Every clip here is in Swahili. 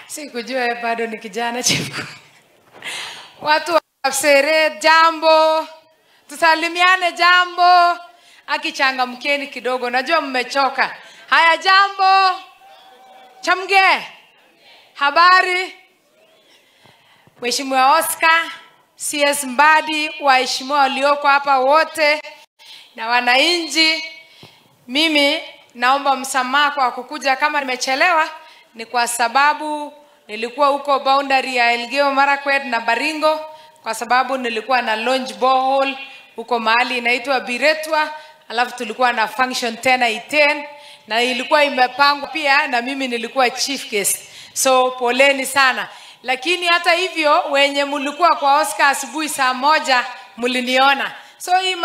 Sikujua bado ni kijana chifu. Watu wa Kapseret, jambo. Tusalimiane, jambo. Akichangamkeni kidogo, najua mmechoka. Haya, jambo. Chamge. Habari. Mheshimiwa Oscar, CS Mbadi, waheshimiwa walioko hapa wote na wananchi, mimi naomba msamaha kwa kukuja kama nimechelewa. Ni kwa sababu nilikuwa huko boundary ya Elgeyo Marakwet na Baringo, kwa sababu nilikuwa na launch borehole huko mahali inaitwa Biretwa, alafu tulikuwa na function tena Iten, na ilikuwa imepangwa pia na mimi nilikuwa chief guest. So poleni sana. Lakini hata hivyo wenye mlikuwa kwa Oscar asubuhi saa 1 mliniona. So hii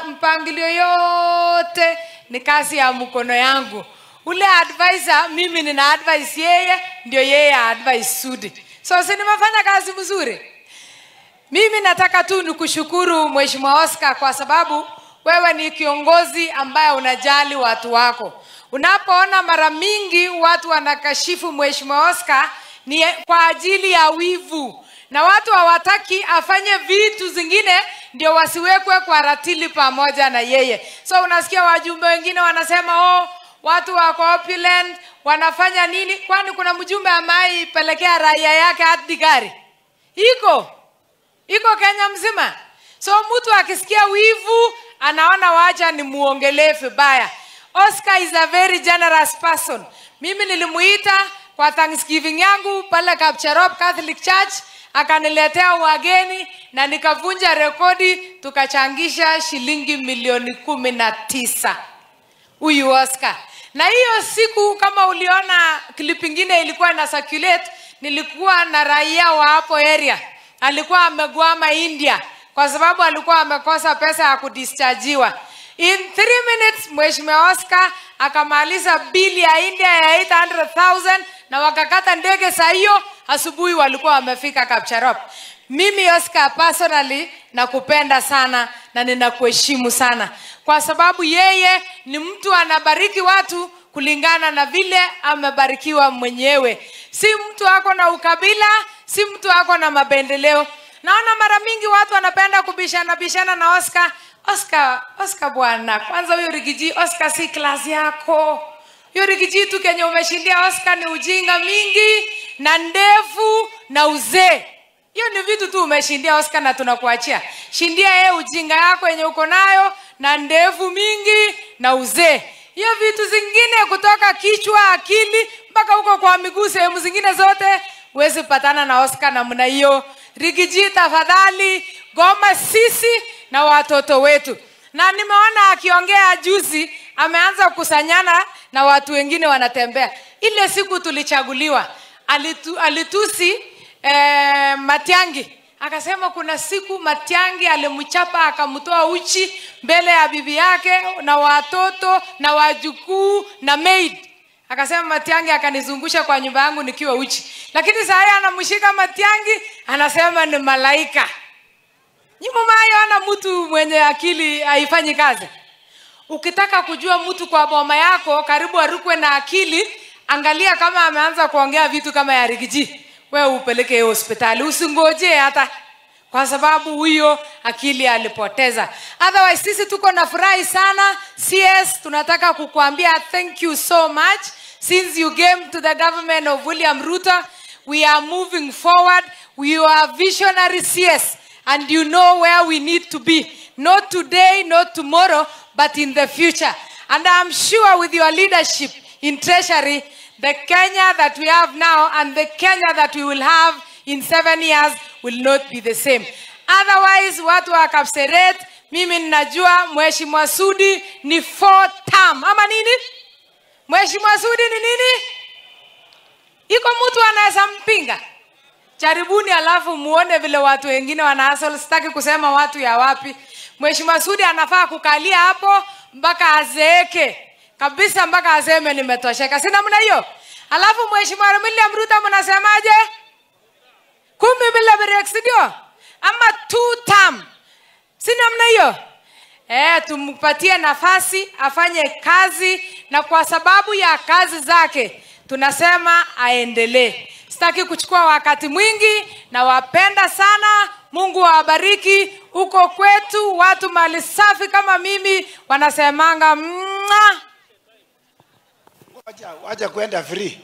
mpangilio yote ni kazi ya mkono yangu. Ule advisor, mimi nina advice yeye, ndio yeye advice Sudi. So si nimefanya kazi mzuri. Mimi nataka tu nikushukuru Mheshimiwa Oscar kwa sababu wewe ni kiongozi ambaye unajali watu wako. Unapoona mara mingi watu wanakashifu Mheshimiwa Oscar ni kwa ajili ya wivu. Na watu hawataki afanye vitu zingine ndio wasiwekwe kwa ratili pamoja na yeye. So unasikia wajumbe wengine wanasema, oh, watu wako opulent, wanafanya nini? Kwani kuna mjumbe ambaye pelekea raia yake hadi gari? Iko Kenya mzima. So mtu akisikia wivu anaona wacha ni muongelee vibaya. Oscar is a very generous person. Mimi nilimuita kwa Thanksgiving yangu pale Kapcherop Catholic Church, akaniletea wageni na nikavunja rekodi, tukachangisha shilingi milioni 19. Huyu Oscar. Na hiyo siku kama uliona clip ingine ilikuwa na circulate, nilikuwa na raia wa hapo area. Alikuwa amegwama India kwa sababu alikuwa amekosa pesa ya kudischargiwa. In 3 minutes Mheshimiwa Oscar akamaliza bili ya India ya 800,000 na wakakata ndege saa hiyo asubuhi walikuwa wamefika Kapcherop. Mimi Oscar personally nakupenda sana na ninakuheshimu sana kwa sababu yeye ni mtu anabariki watu kulingana na vile amebarikiwa mwenyewe. Si mtu ako na ukabila, si mtu ako na mapendeleo. Naona mara mingi watu wanapenda kubishana bishana na Oscar. Oscar bwana, kwanza huyo Rigiji, Oscar si class yako. Huyo Rigiji tu kenye umeshindia Oscar ni ujinga mingi na ndefu na uzee. Hiyo ni vitu tu umeshindia Oscar na tunakuachia. Shindia yeye ujinga yako yenye uko nayo na ndefu mingi na uzee. Hiyo vitu zingine kutoka kichwa, akili mpaka huko kwa miguu, sehemu zingine zote huwezi patana na Oscar namna hiyo. Rigiji tafadhali, goma sisi na watoto wetu. Na nimeona akiongea juzi ameanza kukusanyana na watu wengine wanatembea. Ile siku tulichaguliwa alitusi Matiangi. Akasema kuna siku Matiangi alimchapa akamtoa uchi mbele ya bibi yake na watoto na wajukuu na maid. Akasema Matiangi akanizungusha kwa nyumba yangu nikiwa uchi. Lakini saa anamshika Matiangi anasema ni malaika. Nyuma ana mtu mwenye akili haifanyi kazi. Ukitaka kujua mtu kwa boma yako karibu arukwe na akili, angalia kama ameanza kuongea vitu kama ya Rigiji. Wewe upeleke hospitali, usingoje hata, kwa sababu huyo akili alipoteza. Otherwise sisi tuko na furahi sana. CS tunataka kukuambia thank you so much. Since you came to the government of William Ruto, we are moving forward. We are visionary CS and you know where we need to be. Not today, not tomorrow, but in the future. And I'm sure with your leadership in Treasury, the Kenya that we have now and the Kenya that we will have in 7 years will not be the same. Otherwise, watu wa Kapseret, mimi ninajua Mheshimiwa Sudi ni 4 term. Ama nini? Mheshimiwa Sudi ni nini? Iko mtu anaweza mpinga? Jaribuni alafu muone vile watu wengine wanaasol. Sitaki kusema watu ya wapi. Mheshimiwa Sudi anafaa kukalia hapo mpaka azeeke kabisa, mpaka aseme nimetosheka. Si namna hiyo? Alafu Mheshimiwa William Ruto mnasemaje? 10 bila breaks ndio? Ama 2 term. Si namna hiyo? Tumpatie nafasi afanye kazi, na kwa sababu ya kazi zake tunasema aendelee. Sitaki kuchukua wakati mwingi, nawapenda sana. Mungu awabariki. Huko kwetu watu mali safi kama mimi wanasemanga mwa. Wacha kwenda free.